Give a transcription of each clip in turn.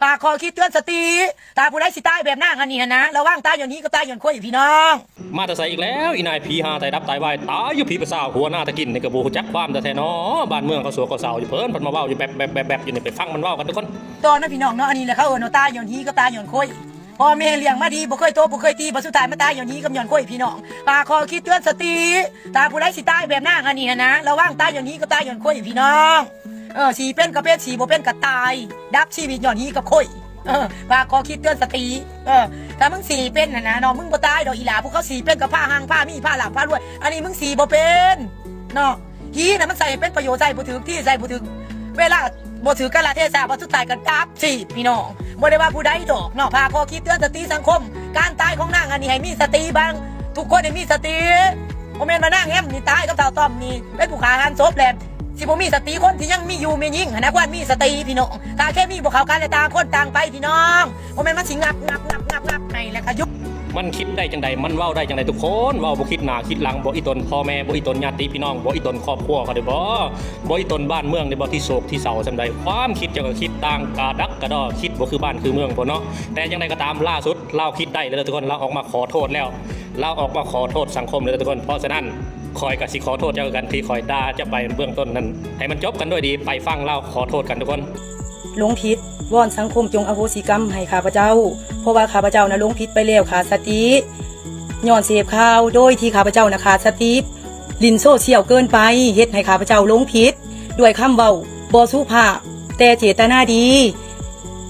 ຝາກຂໍ້ຄິດເຕືອນສະຕິ ຖ້າຜູ້ໃດຊິຕາຍແບບນາງອັນນີ້ຫັ້ນນະ ລະວັງຕາຍຍ້ອນຫີກັບຕາຍຍ້ອນຄົຍພີ່ນ້ອງ. ມາແຕ່ໃສອີກແລ້ວ ອີນາຍຜີຫາຕາຍດັບຕາຍວາຍ ຕາຍຢູ່ຜີປະສາ ຫົວໜ້າຕາກິນ ນີ້ກໍບໍ່ຮູ້ຈັກຄວາມແທ້ໆເນາະ. ບ້ານເມືອງເຂົາໂສກເຂົາເສົ້າຢູ່ ເພິ່ນພັດມາເວົ້າຢູ່ແບບໆໆໆຢູ່ນີ້ ໄປຟັງມັນເວົ້າກັນທຸກຄົນ. ຕອນນັ້ນພີ່ນ້ອງເນາະ ອັນນີ້ແຫຼະເຂົາເອີ້ນວ່າຕາຍຍ້ອນຫີກັບຕາຍ້ອນຄົຍ. ພໍ່ແມ່ລ້ຽງມາດີ ບໍ່ເຄີຍຕົບບໍ່ເຄີຍຕີ ບັດສຸດທ້າຍມາຕາຍຍ້ອນຫີກັບຍ້ອນຄົຍພີ່ນ້ອງ. ຝາກຂໍ້ຄິດເຕືອນສະຕິ ຖ້າຜູ້ໃດຊິຕາຍແບບນາງອັນນີ້ຫັ້ນນະ ລະວັງຕາຍຍ້ອນຫີກັບຕາຍ້ອນຄົຍພີ່ນ້ອງ. ເອີ ຊິເປັນກໍເປັນ ຊິບໍ່ເປັນກໍຕາຍ ດັບຊີວິດຍ້ອນຫີກັບຄົຍ. ເອີ ຝາກຂໍ້ຄິດເຕືອນສະຕິ. ເອີ ຖ້າມຶງຊິເປັນຫັ້ນນະເນາະ ມຶງບໍ່ຕາຍດອກອີ່ຫຼ້າ. ພວກເຂົາຊິເປັນກໍພາຮັ່ງພາມີ ພາລ່ຳພາລວຍ ອັນນີ້ມຶງຊິບໍ່ເປັນເນາະ. ຫີນະມັນໃຊ້ເປັນປະໂຫຍດ ໃຊ້ບໍ່ຖືກທີ່ ໃຊ້ບໍ່ຖືກເວລາ ບໍ່ຖືກກາລະເທສະ ບັດສຸດທ້າຍກໍດັບຊີບພີ່ນ້ອງ. ບໍ່ໄດ້ວ່າຜູ້ໃດດອກເນາະ ຝາກຂໍ້ຄິດເຕືອນສະຕິສັງຄົມ. ການຕາຍຂອງນາງອັນນີ້ໃຫ້ມີສະຕິບາງ ທຸກຄົນໃຫ້ມີສະຕິ. ບໍ່ແມ່ນວ່ານາງແອມນີ້ຕາຍກັບທ້າວຕ້ອມນີ້ເປັນຜູ້ຂ້າຫັນສົບແລ້ວ ຊິບໍ່ມີສະຕິ. ຄົນທີ່ຍັງມີຢູ່ມີຍິງຫັ້ນນະ ຄວນມີສະຕິພີ່ນ້ອງ. ຖ້າເຄມີບໍ່ເຂົ້າກັນແລ້ວຕ່າງຄົນຕ່າງໄປພີ່ນ້ອງ. ບໍ່ແມ່ນມັນຊິງັບໆໆໆໃຫ້ແລ້ວກໍຢຸດ. ມັນຄິດໄດ້ຈັ່ງໃດ ມັນເວົ້າໄດ້ຈັ່ງໃດ ທຸກຄົນ ເວົ້າບໍ່ຄິດໜ້າຄິດຫຼັງ ບໍ່ອີ່ຕົນພໍ່ແມ່ ບໍ່ອີ່ຕົນຍາດຕິພີ່ນ້ອງ ບໍ່ອີ່ຕົນຄອບຄົວເຂົາເດ້ບໍ ບໍ່ອີ່ຕົນບ້ານເມືອງເດ້ບໍ ທີ່ໂສກທີ່ເສົ້າສ່ຳໃດ. ຄວາມຄິດເຈົ້າກໍຄິດຕ່າງກະດັກກະດໍ ຄິດບໍ່ຄືບ້ານຄືເມືອງພຸ້ນເນາະ. ແຕ່ຈັ່ງໃດກໍຕາມ ລ່າສຸດລາວຄິດໄດ້ແລ້ວ ທຸກຄົນ ລາວອອກມາຂໍໂທດແລ້ວ ລາວອອກມາຂໍໂທດສັງຄົມແລ້ວ ທຸກຄົນ. ເພາະສະນັ້ນ ຂ້ອຍກໍຊິຂໍໂທດເຈົ້າຄືກັນ ທີ່ຂ້ອຍດ່າເຈົ້າໄປເບື້ອງຕົ້ນນັ້ນ ໃຫ້ມັນຈົບກັນດ້ວຍດີ. ໄປຟັງລາວຂໍໂທດກັນ ທຸກຄົນ. ຫຼົງຜິດ ວອນສັງຄົມຈົ່ງອະໂຫສິກຳໃຫ້ຂ້າພະເຈົ້າ ເພາະວ່າຂ້າພະເຈົ້ານະຫຼົງຜິດໄປແລ້ວ ຂາດສະຕິ ຍ້ອນເສບຂ່າວໂດຍທີ່ຂ້າພະເຈົ້ານະຂາດສະຕິ ຫຼິ້ນໂຊຊຽວເກີນໄປ ເຮັດໃຫ້ຂ້າພະເຈົ້າຫຼົງຜິດດ້ວຍຄຳເວົ້າບໍ່ສຸພາບ ແຕ່ເຈດຕະນາດີ.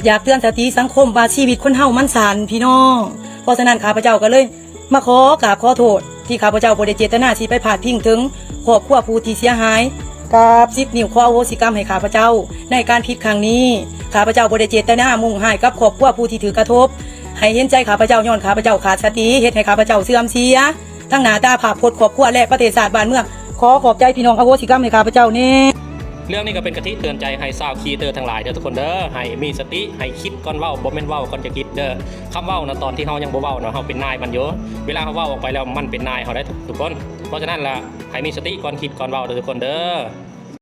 ຢາກເຕືອນສະຕິສັງຄົມວ່າຊີວິດຄົນເຮົາມັນສັ້ນ ພີ່ນ້ອງ. ເພາະສະນັ້ນ ຂ້າພະເຈົ້າກໍເລີຍ ມາຂໍກາບຂໍໂທດ ທີ່ຂ້າພະເຈົ້າບໍ່ໄດ້ເຈດຕະນາຊິໄປພາດພິງເຖິງຄອບຄົວຜູ້ທີ່ເສຍຫາຍ. ກາບສິບນິ້ວຂໍອະໂຫສິກຳໃຫ້ຂ້າພະເຈົ້າໃນການຜິດຄັ້ງນີ້. ຂ້າພະເຈົ້າບໍ່ໄດ້ເຈດຕະນາມຸ່ງຮ້າຍກັບຄອບຄົວຜູ້ທີ່ຖືກກະທົບ. ໃຫ້ເຫັນໃຈຂ້າພະເຈົ້າ ຍ້ອນຂ້າພະເຈົ້າຂາດສະຕິ ເຮັດໃຫ້ຂ້າພະເຈົ້າເສື່ອມເສຍທັງໜ້າຕາພາບພົດຄອບຄົວ ແລະ ປະເທດຊາດບ້ານເມືອງ. ຂໍຂອບໃຈພີ່ນ້ອງ ອະໂຫສິກຳໃຫ້ຂ້າພະເຈົ້າແດ່. ເລື່ອງນີ້ກໍເປັນຄະຕິເຕືອນໃຈໃຫ້ຊາວຄຣີເອເຕີທັງຫຼາຍເດີ ທຸກຄົນເດີ ໃຫ້ມີສະຕິ ໃຫ້ຄິດກ່ອນເວົ້າ ບໍ່ແມ່ນເວົ້າກ່ອນຈະຄິດເດີ. ຄຳເວົ້ານະ ຕອນທີ່ເຮົາຍັງບໍ່ເວົ້ານະ ເຮົາເປັນນາຍມັນຢູ່ ເວລາເຮົາເວົ້າອອກໄປແລ້ວ ມັນເປັນນາຍເຮົາໄດ໋ ທຸກຄົນ. ເພາະສະນັ້ນລະ ໃຫ້ມີສະຕິກ່ອນຄິດກ່ອນເວົ້າເດີ ທຸກຄົນເດີ.